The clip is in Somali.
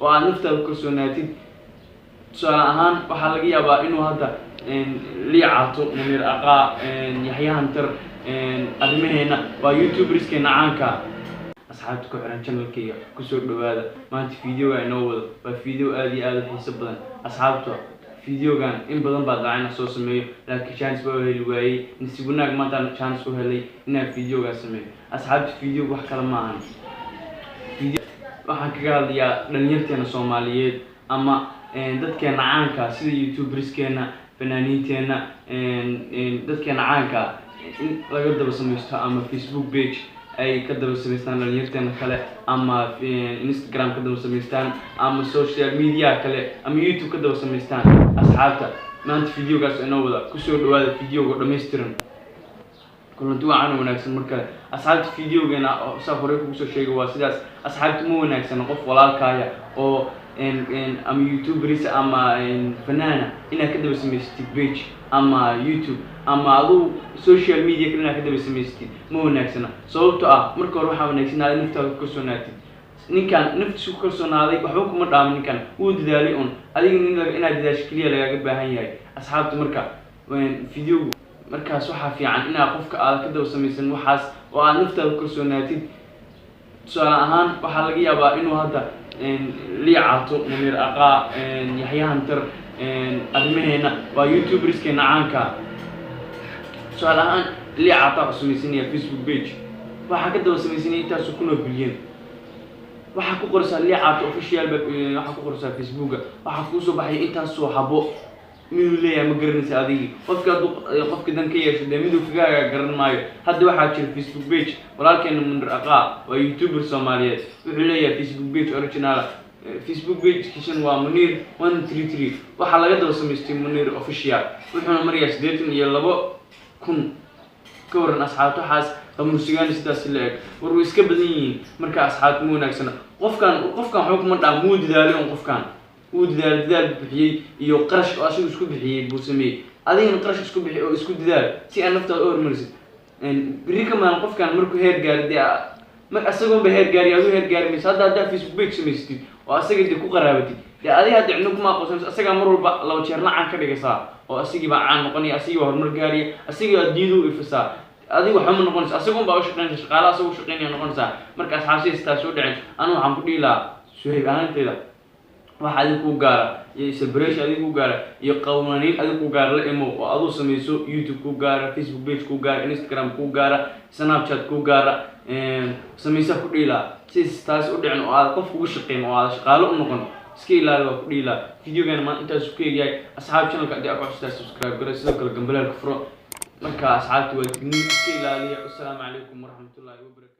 Oo aad naftaada ku kalsoonaatid. Tusaale ahaan, waxaa laga yaabaa inuu hadda Liicaato, Munir Aqaa, Yaxya Hantar, arrimaheena waa youtuberskeena caanka. Asxaabta ku xiran channelkayga, kusoo dhawaada. Maanta videoga inoo wado waa video aada iyo aada u xiiso badan. Asxaabta, videogan in badan baa dacayna soo sameeyo, laakiin chance baa u heli waayey. Nasiib wanaag, maantaan chance u helay inaan videogaa sameeyo. Asxaabta, videoga wax kale ma ahan, waxaan kaga hadlayaa dhalinyarteena Soomaaliyeed ama dadkeena caanka, sida youtuberskeena, fanaaniinteena, dadkeena caanka in laga daba samaysto ama Facebook page ay ka daba samaystaan dhalinyarteena kale, ama Instagram ka daba samaystaan, ama social media kale, ama YouTube ka daba samaystaan. Asxaabta, maanta videogaas inoo wada. Kusoo dhawaada videoga dhammaystiran. Kulanti wacan wanaagsan mar kale, asxaabta. Videogeena saa horey kugu soo sheegay waa sidaas. Asxaabta, ma wanaagsana qof walaalkaaya oo ama youtuberis ama fanaana inaad ka daba samaysatid page ama YouTube ama aduu social media kale inaad ka daba samaysatid, ma wanaagsana. Sababto ah, marka hore waxaa wanaagsan inaad naftaada ku kalsoonaatid. Ninkan naftiisu ku kalsoonaaday, waxba kuma dhaamin. Ninkan wuu dadaalay un, adiga nin inaad dadaasho keliya lagaaga baahan yahay. Asxaabta, marka videogu markaas waxaa fiican inaad qofka aad ka daba samaysan waxaas oo aad naftaada ku kalsoonaatid. Tusaale ahaan, waxaa laga yaabaa inuu hadda Liicaato, Munir Aqaa, Yaxya Hantar, arrimaheena waa youtuberskeena caanka. Tusaale ahaan, Liicaato waxaa samaysanaya Facebook page, waxaa ka daba samaysanaya intaasu kunoo bilyan. Waxaa ku qoraysaa Liicaato Official ba, waxaa ku qoraysaa Facebooka, waxaa kuusoo baxaya intaasoo xabo. Miduu leeyahay ma garanaysa adigii. Qofka hadduu qofka dan ka yeesho, dee miduu kagaaga garan maayo. Hadda waxaa jira Facebook page walaalkeena Munir Aqaa, waa youtuber Soomaaliyeed, wuxuu leeyahay Facebook page original. Facebook pagekiisan waa Munir 133. Waxaa laga daba samaystay Munir Official, wuxuuna marayaa 82,000. Ka waran, asxaabta, waxaas qamursigaani sidaas la eg? War way iska badan yihiin. Marka asxaabta, ma wanaagsana. Qofkan waxba kuma dhaa, muu dadaalay un. Qofkan wuu dadaalay, dadaal bixiyey iyo qarash oo asigu isku bixiyey buu sameeyey. Adigana qarash isku bixi oo isku dadaal si aad naftaada u horumarisid. Berri ka maalin qofkan markuu heer gaari, dee mar isagoonba heer gaari, aduu heer gaari mayso. Hadda haddaa Facebook page samaysatid oo asaga dee ku qaraabatid, dee adiga hadda cidno kuma aqoonsanayso. Asagaa mar walba laba jeerna caan ka dhigaysaa oo asigii baa caan noqonaya, asigii baa horumar gaaraya, asigii baa adduunyada u ifisaa. Adiga waxba ma noqonaysa, asagun baa ushaqeynaysa, shaqaala asaga ushaqeynaya noqonaysaa. Marka asxaabsiis taas soo dhicin, anu waxaan ku dhihi lahaa, Suhayb ahaanteyda, waxa adiga kuu gaara iyo celebration adiga kuu gaara iyo qawaaniin adiga kuu gaara la imo oo aduu samayso. YouTube kuu gaara, Facebook page kuu gaara, Instagram kuu gaara, Snapchat kuu gaara samaysaa ku dhihi lahaa. Sidaas taas u dhicin oo aad qof ugu shaqeyn oo aad shaqaalo u noqon, iska ilaali waa ku dhihi lahaa. Videogana maanta intaasu ku eegyahay. Asxaab, channelka haddii aad ku cusubtahay, subscribe gara, sidoo kale gambaleelka furo. Marka asxaabta, waa digniin, iska ilaaliya. Assalaamu calaykum waraxmatullaahi wabarakatu.